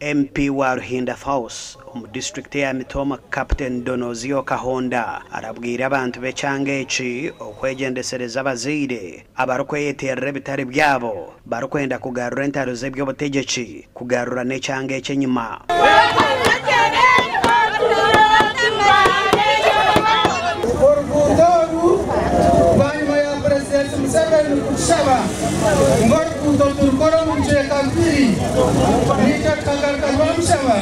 MP wa Ruhinda South omu disiturikiti eya Mitooma, Captain Donozio Kahonda arabwire abantu b'ekyanga eki okwegyendesereza abazaire abarikweyeterera ebitari byabo barikwenda kugarura entaro z'eby'obutegyeki kugarura n'ekyanga eki enyima. Oruguuto oru bwanyima ya Purezidenti Museveni kutushaba ngu oruguuto turukore omu bicweka bibiri, naitwe tukagaruka twamushaba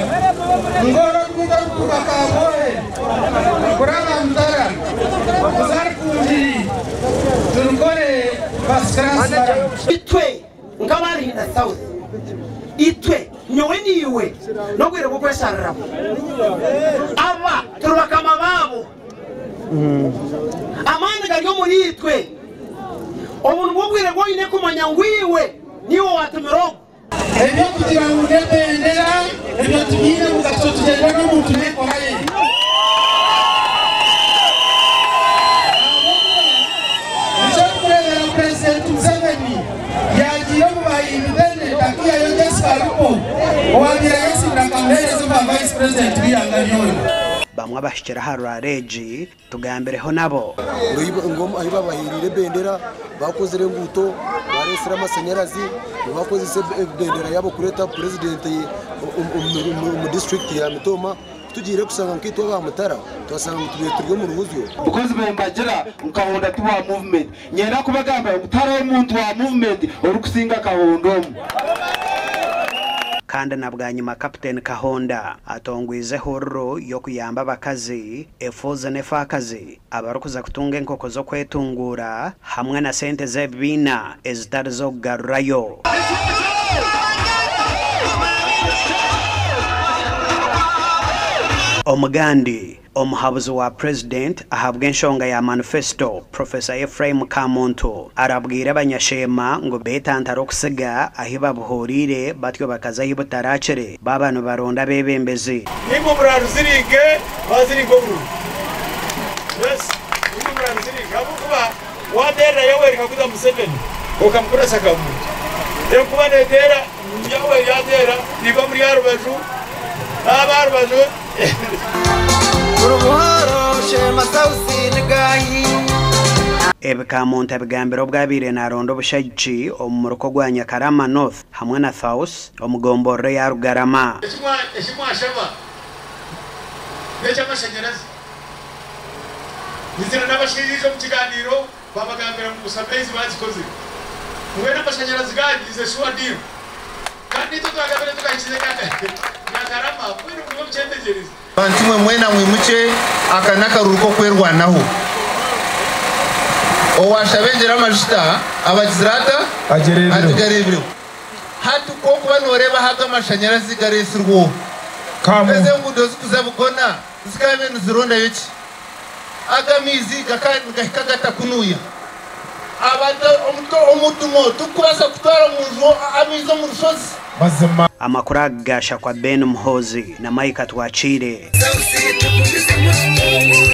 ngu oru oruguuto orikuruga Kabwohe kuraba Mutara kuza Rukungiri turukore first class maramu. Itwe nk'aba Ruhinda South, itwe, nyowe naiwe, n'obwire bw'okweshariramu. Aba turi bakama baabo. Amaani gari omuri itwe. Obu nibwo bwire obu oine kumanya ngu iwe niiwe owaatumire ogu. Eby'okugira ngu n'ebendera ebyo tibiine mugasho tugyenda n'omuntu n'enkora ye. Ahabw'okuba nikyo orikureebera Purezidenti Museveni yaagiire omu ba independent akaihayo Jessica Alupo owaabaire ayesiimire akamuheereza obwa Vice President w'eihanga ryona. Bamwe abahikire aha rurara egi Tugambireho nabo. Ngu ahu babaheereire ebendera bakozire enguuto, bareetsire amashanyarazi, nibakozesa ebendera yaabo kureeta purezidenti omu disiturikiti ya Mitooma. Tugiire kushanga nkaitwe aba Mutara twashanga ngu tubaire turi omu ruhuzyo. Because bembagira ngu Kahonda ti wa movement. Nyenda kubagambira ngu tihariho muntu wa movement orikusinga Kahonda omu. Kandi na bwanyima Kaputeni Kahonda atongwize ehururu y'okuyamba abakazi, efuuzi n'efaakazi abarikuza kutunga enkoko z'okwetunguura hamwe na sente z'ebibiina ezitari z'okugarurayo. Omugandi, Omuhabuzi wa Purezidenti ahabw'enshonga ya manifesito, Professor Ephraim Kamuntu arabwire abanyasheema ngu betantare okusiga ahi babuhuriire batyo bakaza ahi butarakire baaba nibaronda abeebembezi. Naimwe muraruziringe, mwaziringa obururu. Yes, naimwe muraruziringe ahabw'okuba wateerera Yoweri Kaguta Museveni okamukurasa akaguuto. Enkuba neteera, Yoweri yateera, niiwe muri aha rubaju, naaba aha rubaju. Ebi Kamuntu abigambire obu abaire naronda obushagiki omu muruka ogwa Nyakarama North hamwe na South omu gomborora eya Rugarama. Eki mwashaba n'eky'amashanyarazi. Nyizire n'abashaija omu kigaaniiro babagambira ngu surveys bazikozire. Mbwenu amashanyarazi ganyu is a sure deal. Kandi naitwe twagabire tugahikize Nyakarama mbwenu mugume mukyetegyereze. Bantu mwe mwena mwimukye, aka n'akaruru k'okwerwanaho. Owaashaba engyera amajuta abagizire ata? Agigareebireho. Hati ku orikuba nooreeba ahu aga amashanyarazi gareetsirweho, ezi enguudo zikuza Bugona zikaabaire nizirondayo ki? Aga amaizi nigahika gata kunuya? Abantu omudumo tikubaasa kutwara omunju amaizi omu rushozi. Amakuru aga gaashakwa Ben Muhoozi na Micah Twakiire.